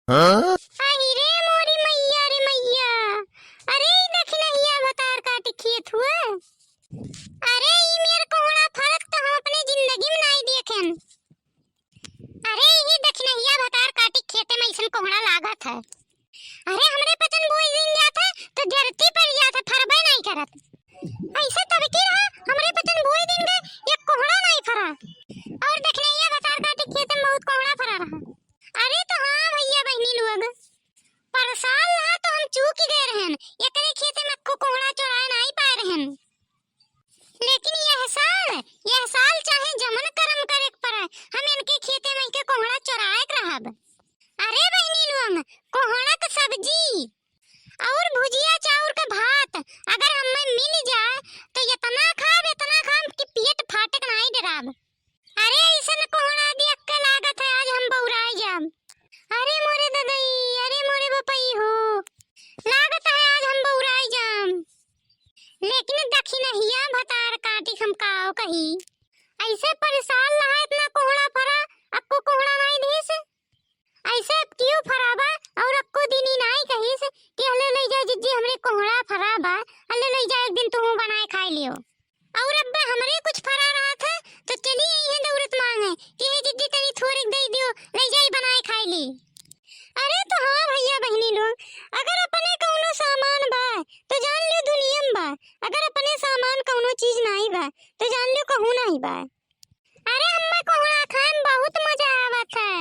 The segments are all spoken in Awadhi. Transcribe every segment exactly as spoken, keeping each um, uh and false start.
हाँ? अहि रे मोरी मइया रे मइया, अरे ई दखिनहिया भतार काटी खेत हुआ। अरे ई मेर कोहड़ा फरत तो हम अपने जिंदगी में नाई देखेन। अरे ई दखिनहिया भतार काटी खेते में अइसन कोहड़ा लागत है। अरे हमरे पचन बोई दिन जात है तो जरती पड़ जात है, फरबे नाई करत। अइसे तब की रहा, हमरे पचन बोई दिन गए, एक कोहड़ा नाई फरा। और दखिनहिया भतार काटी खेते में बहुत कोहड़ा फरा रहा। अरे तो हाँ भइया बहिनी लोग, पर साल रहा तो हम चूक गए रहन, एकरे खेते में अक्को कोहड़ा चोराए नाई पाए रहन। लेकिन यह साल, यह साल चाहे जमन करम करे के पड़े, हम इनके खेते में के कोहड़ा चोराए के रहब। अरे बहिनी लोग, कोहड़ा के सब्जी और भुजिया चाउर के भात अगर हमें मिल जाए तो इतना खाब, इतना खाब कि पेट फाटक नाई डराब। अरे अइसन कोहड़ा देख के लागत है आज हम बौराई जाब। अरे मोरे ददई, अरे मोरे बपई हो, लागत है आज हम बौराई जाब। लेकिन दखिनहिया भतार काटी हम काव कही, अइसे परेशान रहा इतना कोहड़ा फरा, अक्को कोहड़ा नाई दिहिस। अइसे अब क्यों फरा बा और अक्को दिन ही नाई कहिस कि हले लई जा जिज्जी हमरे कोहड़ा फरा बा, हले लई जा एक दिन तुहू बनाए खाए लियो। और अब्बा हमरे कुछ फरा रहत है तो चली अइहैं दौरत मांगे कि हे जिज्जी तनी थोरिक दे दियो, लई जाई बनाए खाए ली। अरे तो हाँ भइया बहिनी लोग, अगर अपने कउनो सामान बा तो जान लियो दुनिया में बा, अगर अपने सामान कउनो चीज नाई बा तो जान लियो कहूँ नाई बा। अरे हम्मे कोहड़ा खाए में बहुत मजा आवत है।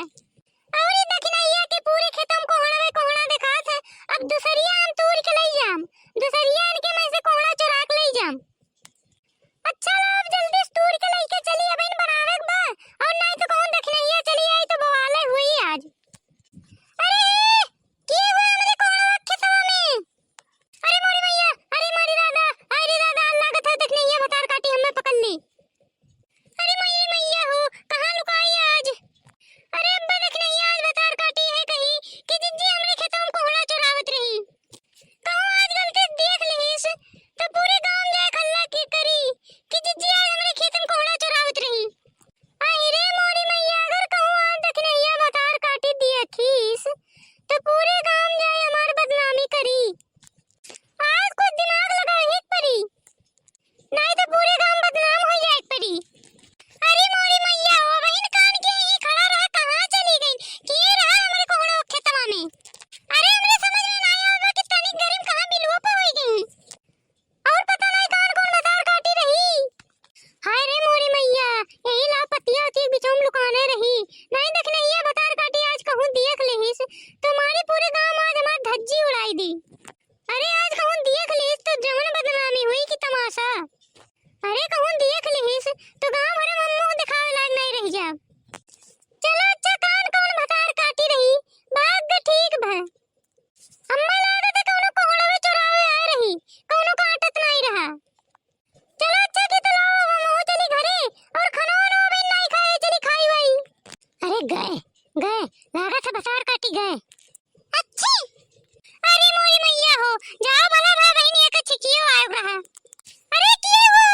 और ई दखिनहिया के पूरे खेतम कोहड़ा में कोहड़ा देखात है। अब दुसरिया हम तूर के लई जाम, दुसरिया इनके में से कोहड़ा चुरा के लई जाम। अच्छा ला, अब जल्दी से तूर के लई के चली, अब इन बनावे के बा, और नाई तो कहूँ दखिनहिया चली आई तो बवाले हुई आज। अरे, के हुआ हमरे कोहड़ा खेतवा में? अरे मोरी मइया, अरे मोरी दादा, अरे दादा, लागत है दखिनहिया भतार काटी हम्मे पकड़ ली। अरे मोरी मइया हो, कहाँ लुकाई आज? अरे अब्बा दखिनहिया आज भतार काटी है कही कि जिज्जी हमरे खेतवा में कोहड़ा चुरावत रही। कहूँ आज गलती से देख लिहिस तो पूरे गाँव में जाए हल्ला के करी कि जिज्जी आज हमरे खेत में कोहड़ा चुरावत रही। अहि रे मोरी मइया, अगर कहूँ आज दखिनहिया भतार काटी दिया थीस तो पूरे गाँव में जाए हमार बदनामी करी। आज कुछ दिमाग लगावे के पड़ी, नाई तो पूरे गाँव बदनाम हो जाए के पड़ी। अरे मोरी मइया हो, बहिन कान के यहीं खड़ा रहा, कहाँ चली गई? के रहा हमरे कोहड़ा खेतवा में? अरे हमरे समझ में नाई आवत बा कि तनी गरम कहाँ बिलुआ पे होई गई। और पता नाई कौन कौन भतार काटी रही। हाय रे मोरी मइया, यही ला पतिया उतिया के बिचवा में लुकाने रही। नाई दखिनहिया भतार काटी आज कहूँ देख लिहिस तो मारे पूरे गाँव में आज हमार धज्जी उड़ाई दी। अरे आज कहूँ देख लिहिस तो जवन बदनामी हुई कि तमाशा। अरे कहूँ देख लिहिस तो गाँव भरे में मुँह दिखावे लायक नाई रह जाब। चला अच्छा, कान कौन भतार काटी रही, भाग ठीक भा। अम्मा लागत है कौनो कोहड़वे चोरावे आए रही, कौनो काटत नाई रहा। चला अच्छा के तो लाओ, अब हमहू चली घरे और खाना वाना अबे नाई खाए, चली खाई वाई। अरे गए, गए, लागत है भतार काटी गए। अच्छी, अरे मोरी मइया हो, जाओ भला भा बहिनिया के छिकियो आयो रहा। अरे के हो?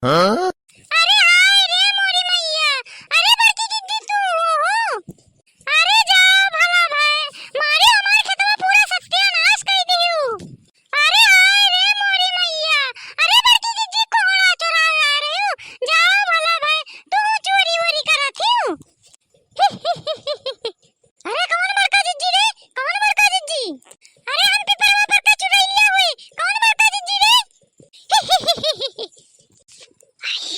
हाँ? अरे हाय रे मोरी मइया, अरे बड़की जिज्जी तू हो, हो? अरे जाओ भला भाई, मारे हमारे खेतवा पूरा सत्यानाश कर दियो। अरे हाय रे मोरी मइया, अरे बड़की जिज्जी कोहड़ा चुरा ला रही हो, जाओ भला भाई, तू चोरी वोरी करत ही हो। अरे कौन बड़का जिज्जी रे, कौन बड़का जिज्जी? अरे हम पिपरवा पर का चुड़ैलिया हुई, कौन बड़का जिज्जी रे? अरे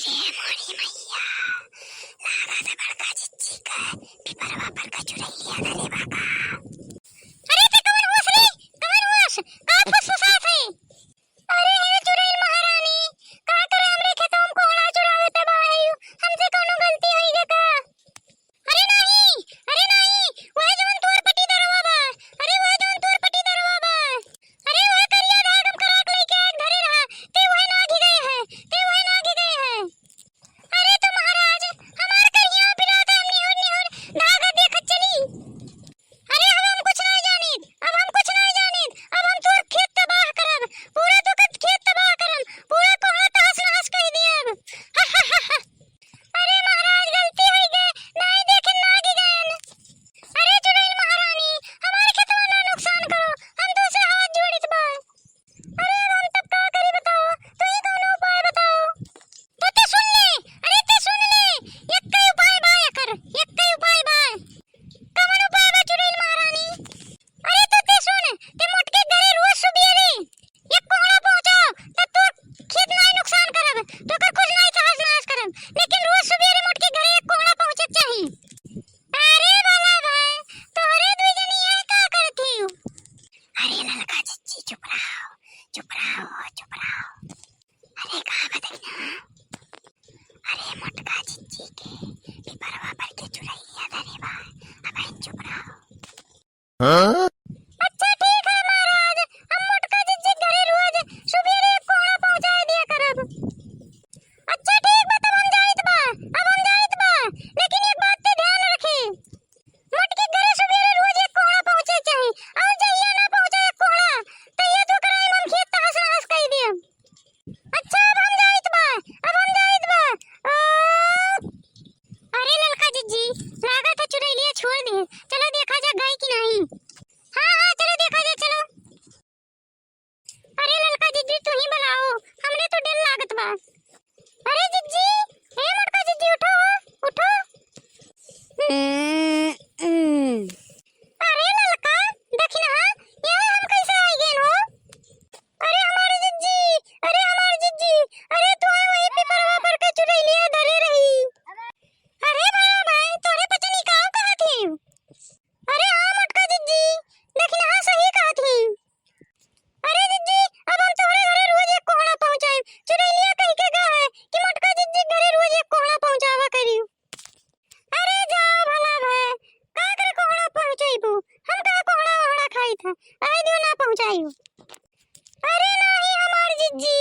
आए दियो, ना पहुँचाइयो। अरे नाही हमार जिज्जी,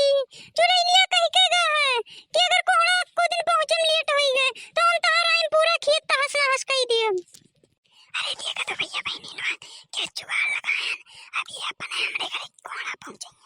चुड़ैलिया कहि के गा है कि अगर कोहड़ा को दिन पहुँचे में लेट होई गए तो हम तहार आइन पूरा खेत तहस नहस कई दियम। अरे देखा तो भैया बहनी लोग, क्या जुगाड़ लगायन, अभी अपने हमरे घरे कोहड़ा पहुँचे।